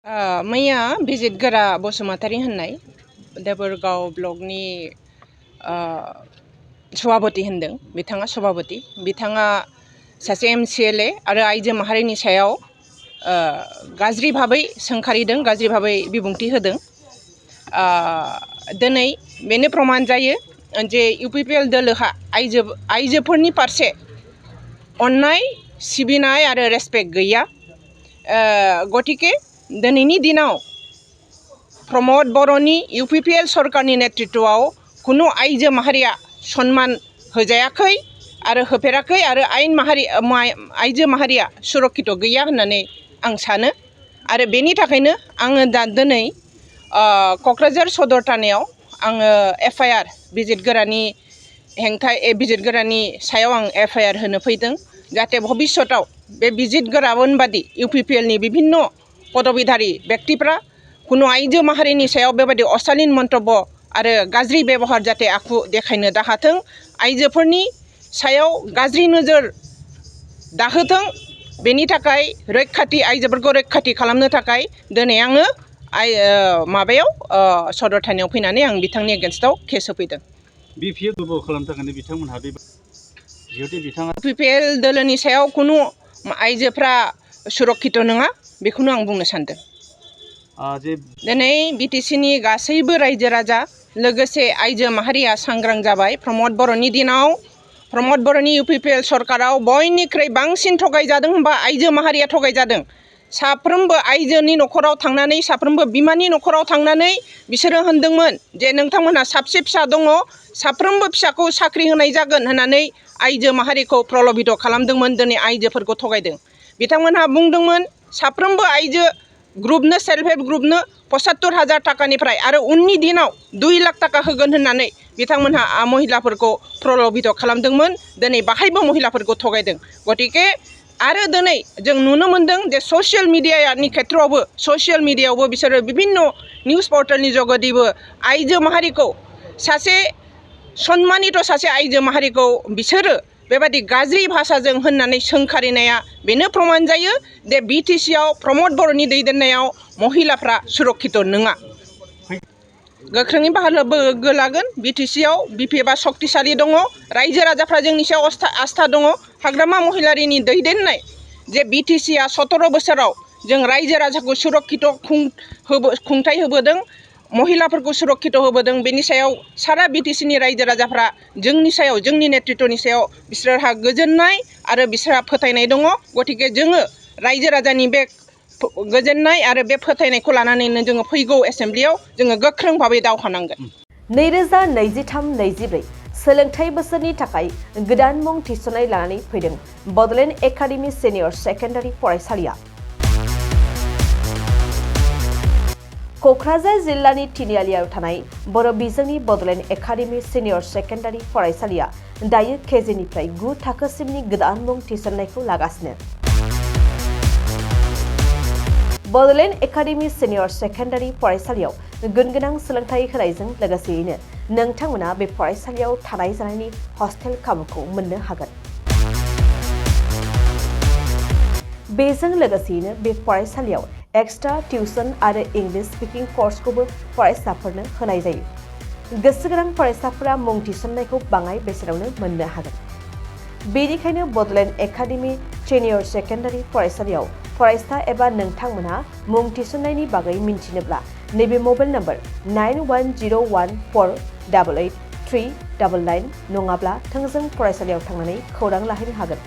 मैया बिजितगोरा बसुमतारी होननाय देबोरगाव ब्लकनि सभापति होनदों बिथाङा सभापति बिथाङा सासे MCLA आरो आइजो माहारिनि सायाव गाज्रि भाबै सोंखारिदों गाज्रि भाबै बिबुंथि होदों दिनै बेनो प्रमान जायो जे UPPL दोलोहा आइजोफोरनि फारसे अननाय सिबिनाय आरो रेसपेक्ट गैया गतिके दिनैनि दिनाव रमद बर'ननि UPPL सरकारनि नेतृत्वआव कुनु आइजो माहारिया सन्मान होजायाखै आरो होफेराखै आरो आइजो माहारिया सुरक्षित गैया होननानै आं सानो आरो बेनि थाखायनो आङो दा दिनै क'क्राझार सदर थानायाव आङो FIR बिजितगोरानि बिजितगोरानि सायाव आं FIR होनो फैदों जाहाथे भबिष्यताव बे बिजितगोराबादि UPPLनि बिभिन्न पदबिधारि व्यक्तिफ्रा कुनु आइजो माहारिनि सायाव बेबायदि अशालीन मन्तब्य आरो गाज्रि बेबहार जाहाथे आखु देखायनो दाहाथों आइजोफोरनि सायाव गाज्रि नोजोर दाहोथों बेनि थाखाय आइजोफोरखौ रैखाथि खालामनो थाखाय दिनै आङो सदर थानायाव फैनानै आं बिथांनि एगेन्स्टआव केस होफैदों। UPPL दोलोनि सायाव कुनु आइजोफ्रा सुरक्षित नङा बेखौनो आं बुंनो सानदों। दिनै BTCनि गासैबो रायजो राजा लोगोसे आइजो माहारिया सांग्रां जाबाय प्रमद बर'ननि दिनाव प्रमद बर'ननि UPPL सरकाराव बयनिख्रुइ बांसिन थगायजादों होनबा आइजो माहारिया थगायजादों साफ्रोमबो आइजोनि न'खराव थांनानै साफ्रोमबो बिमानि न'खराव थांनानै बिसोरो होनदोंमोन जे नोंथांमोनहा साबसे फिसा दङ साफ्रोमबो फिसाखौ साख्रि होनाय जागोन होननानै आइजो माहारिखौ प्रलबित खालामदोंमोन दिनै आइजोफोरखौ थगायदों बिथांमोनहा बुंदोंमोन साफ्रोमबो आइजो ग्रुपनो सेल्फ हेल्प ग्रुपनो 75,000 थाखानिफ्राय आरो उननि दिनाव 2 लाख थाखा होगोन होननानै बिथांमोनहा महिलाफोरखौ प्रलबित खालामदोंमोन दिनै बाहायबो महिलाफोरखौ थगायदों गतिके आरो दिनै जों नुनो मोनदों जे ससियेल मिडियानि खेत्रआवबो ससियेल मिडियायावबो बिसोरो बिभिन्न निउज पर्टेलनि जगेदिबो आइजो माहारिखौ सासे सन्मानित सासे आइजो माहारिखौ बिसोरो बेबायदि गाज्रि भाषाजों होननानै सोंखारिनाया बेनो प्रमान जायो जे BTCआव प्रमद बर'ननि दैदेननायाव महिलाफ्रा सुरक्षित नङा गोख्रोङै बाहागो लागोन BTCआव BPFआ शक्तिशाली दङ रायजो राजाफ्रा जोंनि सायाव आस्था दङ हाग्रामा महिलारिनि दैदेननाय जे BTCआ 17 बोसोराव जों रायजो राजाखौ सुरक्षित खुंथाय होबोदों महिलाफोरखौ सुरक्षित होबोदों बेनि सायाव सारा BTCनि रायजो राजाफ्रा जोंनि सायाव जोंनि नेतृत्वनि सायाव बिसोरहा गोजोननाय आरो बिसोरहा फोथायनाय दङ गतिके जोङो रायजो राजानि बे गोजोननाय आरो बे फोथायनायखौ लानानैनो जोङो फैगौ एसेम्ब्लियाव जोङो गोख्रों भाबै दावहानांगोन। 2023-24 सोलोंथाइ बोसोरनि थाखाय गोदान मुं थिसननाय लानानै फैदों बड'लेण्ड एकाडेमि सिनियर सेकेन्डारि फरायसालिया। क'क्राझार जिल्लानि तिनिआलियाव थानाय बर' बिजोंनि बड'लेण्ड एकाडेमि सिनियर सेकेन्डारि फरायसालिया दायो KGनिफ्राय 9 थाखोसिमनि गोदान मुं थिसननायखौ लागासिनो। बड'लेण्ड एकाडेमि सिनियर सेकेन्डारि फरायसालियाव गुनगोनां सोलोंथाइ होनायजों लोगोसेयैनो नोंथांमोना बे फरायसालियाव थानाय जानायनि हस्टेल खाबुखौ मोननो हागोन। बेजों लोगोसेयैनो बे फरायसालियाव एक्सट्रा टिउसन आरो इंलिश स्पिकिं कर्सखौबो फरायसाफोरनो होनाय जायो। गोसो गोनां फरायसाफोरा मुं थिसननायखौ बाङाय बेसेनावनो मोननो हागोन। बेनिखायनो बड'लेण्ड एकाडेमि सिनियर सेकेन्डारि फरायसालियाव फरायसा एबा नोंथांमोनहा मुं थिसननायनि बागै मिन्थिनोब्ला नैबे मबाइल नम्बर 9101488399 नङाब्ला थोंजों फरायसालियाव थांनानै खौरां लाहैनो हागोन।